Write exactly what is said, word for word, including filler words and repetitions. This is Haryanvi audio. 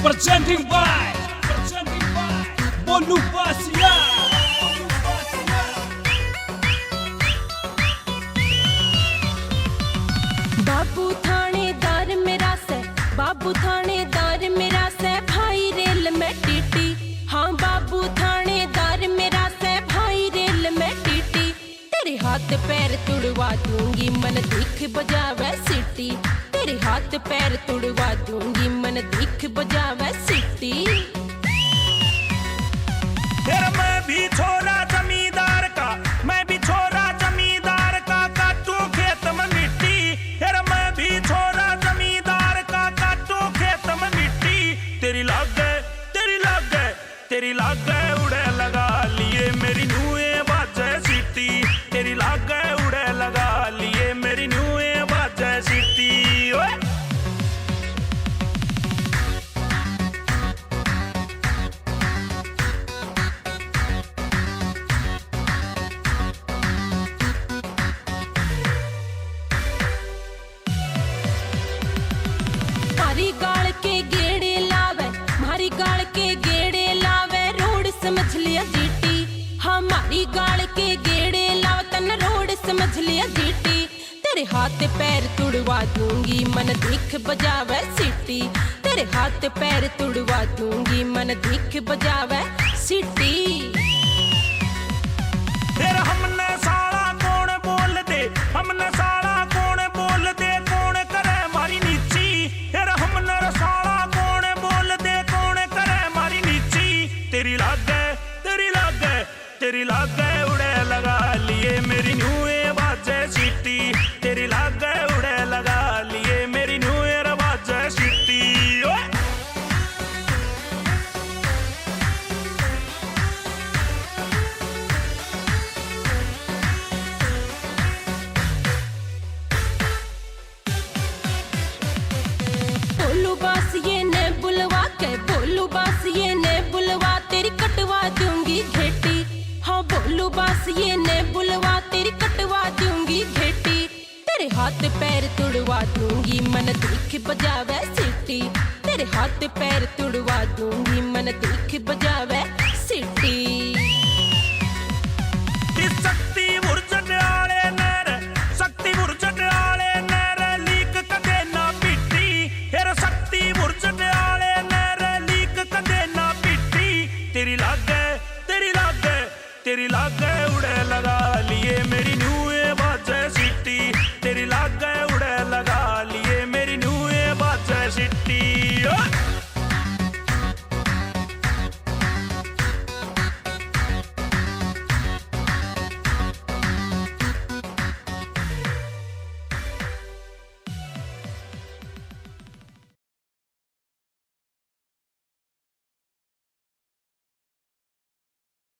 Presenting by, presenting by बोलू बासिया। बाबू थानेदार मेरा से, बाबू थानेदार मेरा से, भाई रेल में टीटी। हाँ बाबू थानेदार मेरा से, भाई रेल में टीटी। तेरे हाथ पैर तुड़वा दूंगी, मन दिख बजावे सीटी। तेरे हाथ पैर तुड़वा दूंगी, मन दिख बजावे सीटी। फिर मैं भी छोरा जमींदार का, मैं भी छोरा जमींदार का, काटू खेत में मिट्टी। फिर मैं भी छोरा जमींदार का, काटू खेत में मिट्टी। तेरी लागे, तेरी लागे, तेरी लागे उड़े लगा लिए मेरी न्यूए बाजे सीटी। तेरी लागे उड़े लगा लिए मेरी न्यूए बाजे सीटी। ओए। म्हारी गाल के गेड़े लावे, म्हारी गाल के गेड़े लावे, रोड समझ लिया जीटी। हाँ, म्हारी गाल के गेड़े लावे, तन रोड समझ लिया जीटी। तेरे हाथ पैर तुड़वा दूंगी, मन दिख बजावे सीटी। तेरे हाथ पैर तुड़वा दूंगी, मन दिख बजावे सीटी। फिर हमने साला कौन बोल दे, हमने साला कौन बोल दे, कौन करे मारी नीची। फिर हमने साला कौन बोल दे, कौन करे मारी नीची। तेरी लागे, तेरी लागे, तेरी लागे उड़े लगा लिए मेरी न्यूए बाजे सीटी। तेरी लागे उड़े लगा लिए मेरी न्यूए बाजे सीटी। ओए। बोलू बासिए ने बुलवा के, बोलू बासिए ने बुलवा, तेरी कटवा दूंगी घेटी। हाँ, बोलू बासिए ने बुलवा, तेरी कटवा दूंगी घेटी। तेरे हाथ पैर तुड़वा दूंगी, मन दिख बजावे सीटी। तेरे हाथ पैर तुड़वा दूंगी, मन दिख बजावे सीटी। शक्ति उर्जन आले नर, शक्ति उर्जन आले नर लीक कदे ना पीटी। फिर शक्ति उर्जन आले नर लीक कदे ना पीटी। तेरी लागे, तेरी लागे, तेरी लागे उड़े लगा लिए मेरी न्यू